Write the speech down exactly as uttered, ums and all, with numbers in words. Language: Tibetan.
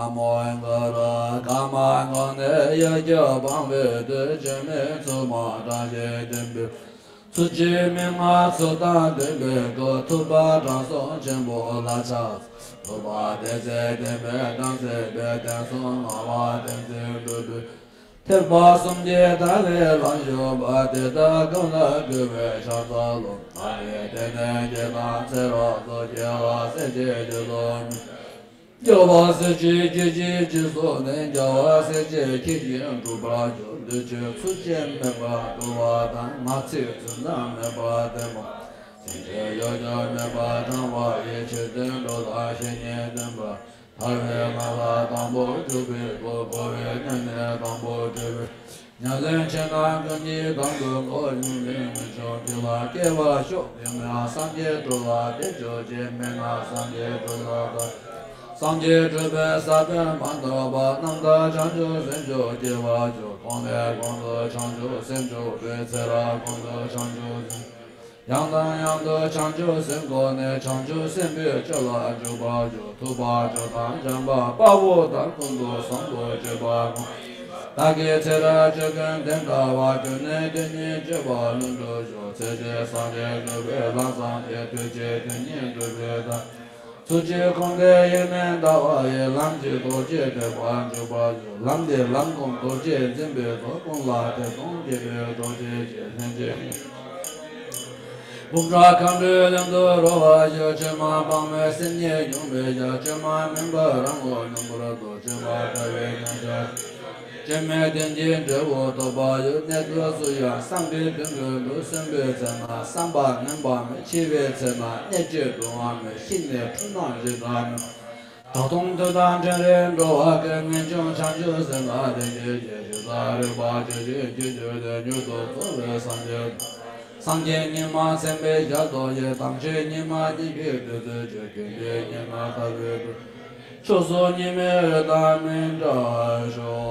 ན་མོ་ཨིན་ག་ར། ཀ་མ་གང་ནས་ཡ་གྱལ་སྤང་བའི་དུས། སྤྱན་མིག་མཚུབ་མ་བཀྲ་ཤིས་ལྡན་པའི། ཚུལ་གྱི་མན་ངག་ཚུལ་དང་ལྡན་པའི་སྐུ། ཐུབ་པ་དྲང་སྲོང་ཆེན་པོ་ལ་ཕྱག་འཚལ། ཐུབ་པ་སྡེ་སྲིད་བསྟན་པའི་དམ་ཚིག་པའི། བསྟན་སྲུང་ངག་དབང་བསྟན་འཛིན་གྲུབ་པའི། ཐེག་པ་གསུམ་གྱི་ཐར་པའི་ལམ་ཞུགས་པ། དེ་དག་ཀུན་ལ་གུས་པས་ཕྱག་འཚལ་ལོ། ཨ་ནི་དེ་ནས་རྒྱལ་དང་ཚེ་རབས་སུ། སྐྱེ་བ་སེམས་ཅན་རྒྱུད་དུ་མི། སྐྱེ་བ་སེམས་ཅན་སྐྱེ་བཞིའི་རྗེས་སུ་ནི། རྒྱལ་བ་སྲས་བཅས་ཁྱེད་བཞིན་འགྲུབ་པར་ཤོག། འདི་ཕྱིར་ཚུལ་ཁྲིམས་མེད་པར་གཏོང་བ་དང་། ངག་ཚིག་ཚུལ་དང་མེད་པར་བསྟེན་པ། སེམས་ཅན་གཡོ་སྒྱུ་མེད་པར་བགྲང་བ་ཡིས། ཆོས་མཐུན་འགྲོ་དང་བཤེས་གཉེན་བསྟེན་པ། ཐར་པའི་ངང་ལ་དང་པོར་འཇུག་པའི་སྐུ། འཁོར་བའི་གནས་ནས་དང་པོར་གྲོལ་བའི། ཉམས་ལེན་ཆེ་ན་ཀུན་གྱི་དང་དུ་བསྔོ། ཡོངས་འཛིན་མི་ཆུང་དེ་ལ་སྐྱེ་བར་ཤོག། ཡིན་ན་སངས་རྒྱས་སྤྲུལ་པ་དེར་གྱུར་ཅིག། མིན་ན་སངས་རྒྱས་སྤྲུལ་པ་དག། སངས་རྒྱས་སྤྲུལ་པའི་ས་བོན་མ་ཐོབ་པ། རྣམ་དག་བྱང་ཆུབ་སེམས་མཆོག་སྐྱེ་བར་ཤོག། གོང་ནས་གོང་དུ་བྱང་ཆུབ་སེམས་མཆོག་སྤེལ། ཚེ་རབས་ཀུན་ཏུ་བྱང་ཆུབ་སེམས། ཡང་དང་ཡང་དུ་བྱང་ཆུབ་སེམས་བསྒོམས་ནས། བྱང་ཆུབ་སེམས་དཔའི་སྤྱོད་ལ་འཇུག་པར་ཤོག། ཐུབ་པ་མཆོག་དང་འཇམ་དཔལ་དཔའ་བོ་དག། ཀུན་ཏུ་བཟང་པོ་སྤྱོད་པ་ཀུན། བདག་གི་ཚེ་རབས་སྤྱོད་ཀུན་དེ་འདྲ་བ། དུས་ནས་དུས་གཉིས་སྤྱོད་པ་ལྷུན་གྲུབ་ཤོག། ཚེ་གཅིག་སངས་རྒྱས་འགྲུབ་པའི་ལམ་བཟང་སྟེ། དུས་གཅིག་དུས་གཉིས་འགྲུབ་པའི་ཐབས། ཚུལ་གཅིག་ཁོང་དེ་ཡེ་ནས་འདའ་བ་ཡི། ལམ་གཅིག་རྡོ་རྗེ་ཐེག་པར་འཇུག་པར་ཤོག། ལམ་འདི་ལམ་གོམས་རྡོ་རྗེས་འཛིན་པའི་ཚོགས། ཀུན་ལ་ཐེ་ཚོམ་སྐྱེས་པའི་རྡོ་རྗེ་ཆེ། ལྷན་ཅིག་འབུམ་ཕྲག་མཁའ་འགྲོའི་གླིང་དུ་རོལ་བར་ཤོག། བཅོས་མ་སྤངས་པས་སེམས་ཉིད་ཡོངས་པའི་ཞལ། བཅོས་མ་མིན་པ་རང་ངོ་སྙོམས་པར་རྟོགས། བཅོས་མ་བྲལ་བའི་མཉམ་གཞག། བཅོས་མའི་དོན་གྱི་འབྲས་བུ་ཐོབ་པ་ཡི། གནས་དུས་སུ་ཡང་བསམ་པའི་དོན་ཀུན་འགྲུབ། གསོན་པོའི་ཚེ་ན་བསམ་པ་ངན་པ་མེད། འཆི་བའི་ཚེ་ན་གནས་བཅས་གདུང་བ་མེད། ཤི་ནས་འཁྲུལ་སྣང་འཇིགས་སྐྲག་མེད། ད་དུང་དུས་དང་ཕྲན་རེ་འགྲོ་བ་ཀུན། ངེས་འབྱུང་བྱང་ཆུབ་སེམས་ལ་ལྡན་གྱུར་ཅིག། གཞི་རྩ་རིག་པ་ཇི་བཞིན་གྱི་རྒྱུད་དེ། མྱུར་དུ་རྫོགས་པའི་སངས་རྒྱས། སངས་རྒྱས་ཉི་མ་མཚན་དཔེའི་ཞལ་དུ་ཡི། དྭངས་བཅུད་ཉི་མ་སྙིང་གི་བདུད་རྩི་ཆུ། ཀུན་གྱི་སྙིང་ན་ལྟ་བུའི་དུས། ཕྱོགས་སུ་ཉི་མའི་འོད་དང་མི་འབྲལ་ཤོག།